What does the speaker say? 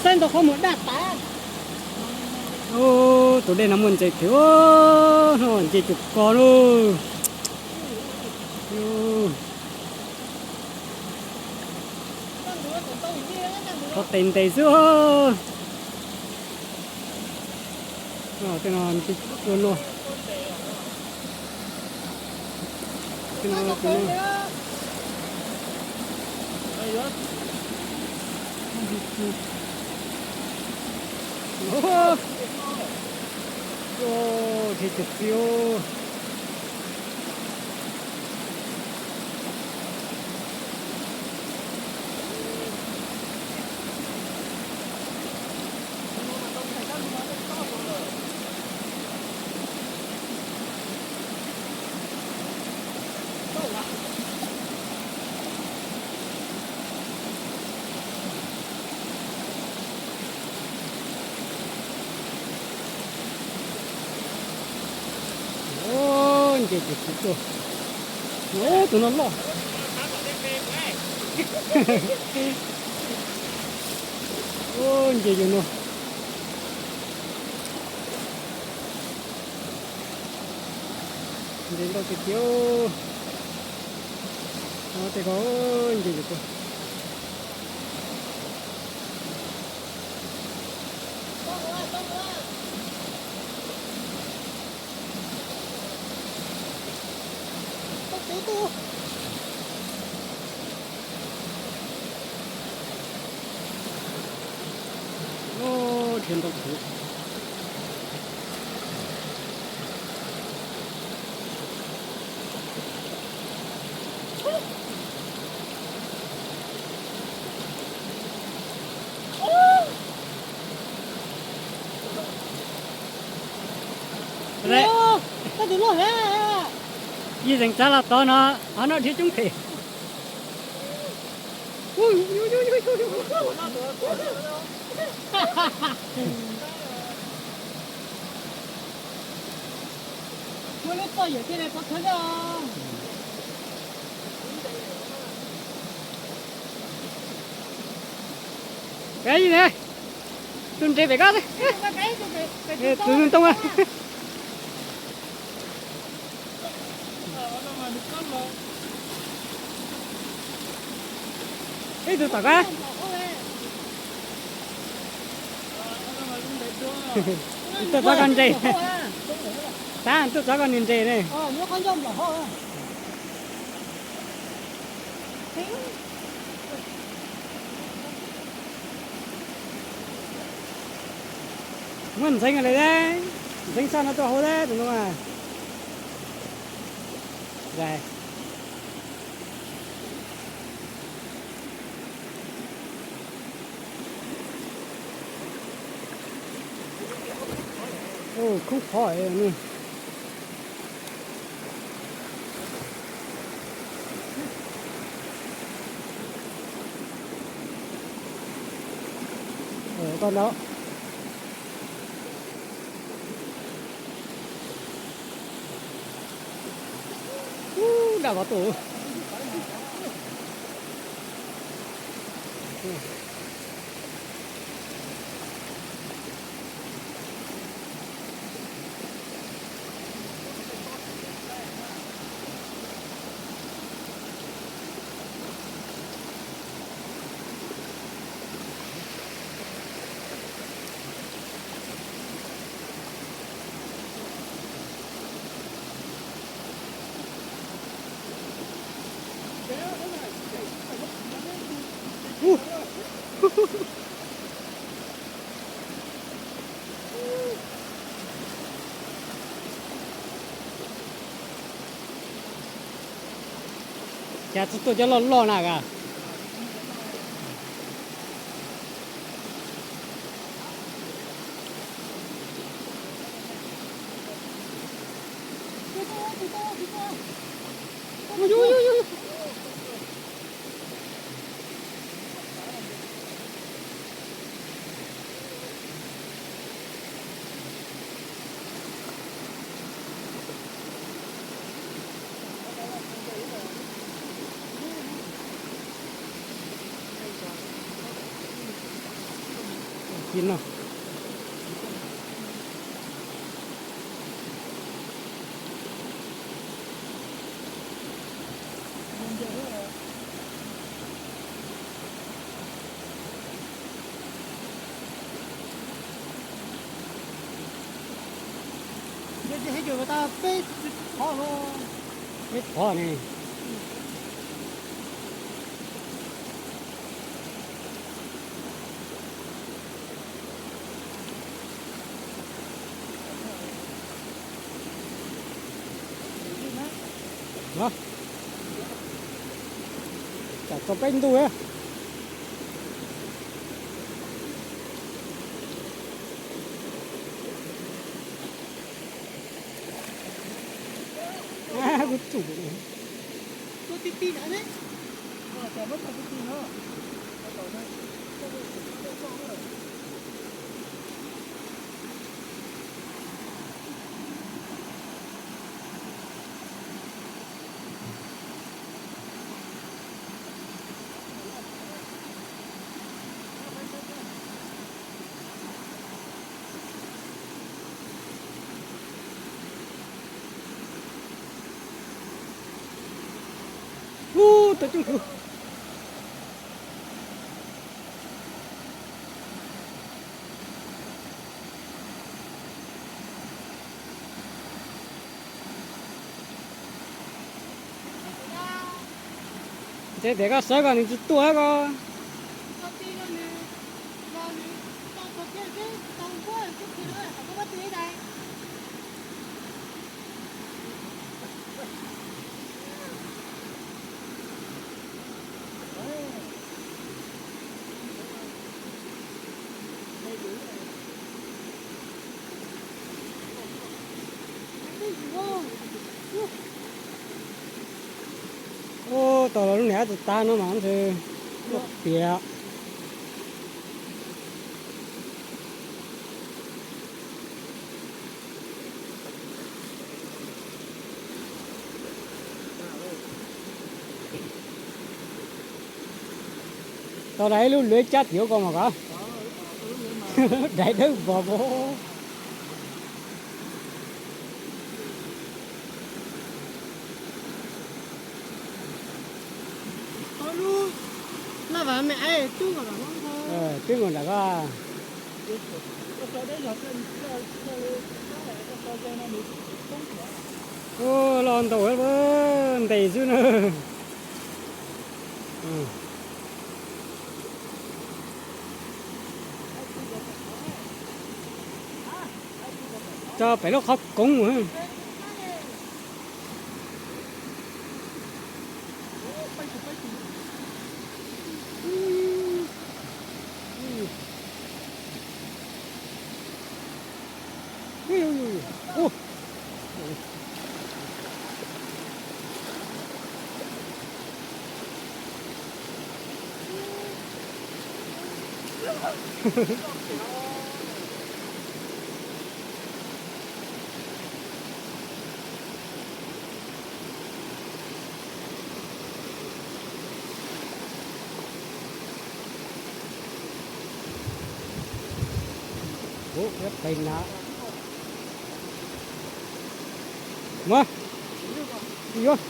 Saib ntau qhov muag daj tas. Ub, tus dej no muaj ntses thiab, nce cuag ko lauj. Qhov tes ntes xwb. Tej no tua no. Tej no tua no. Ntses cog txiv. Ub, ntses cog txiv tuaj. Ub, tus no loj. Ub, ntses yus no. Ntses ntau tiag tiag. Tej ko ntses yus tuaj. Rhiav ntau txiv. Yij zeeg tsav los tod no, qhov no rhiav coob phem. Muaj lub txoj yawm thiaj li pov khawv thiab os. Peb yim ne, tus nres pem ko, tus ntoo. Ib tug tom ko. Tuaj txog koj ntses. Tab tuaj txog koj niag ntses ne. Muab ntxeev li, ntxeev sab no tuaj hauv tus no. Khoob qhov ne. Koj ntawd. Ub, daj vov tus. Cas tsis tuaj cov loj loj na as. Ci no. Peb qhov ne. Tsam tso peb ntug. Kuv tsum. Ub, tau coob kawg. Ntshe tias koj sawv koj nws tsis tuaj koj. Ub, tau los lub niag ab tug tag no mas ntshe tias tau dai ib lub luav cab tim ub ko mas kov. Dai dawb vog ko. Twb mus nram ko. Ub, loj ntau, ntes xwb na. Tso pem lub qhov koov. Ub, peb na. Mas, yuav.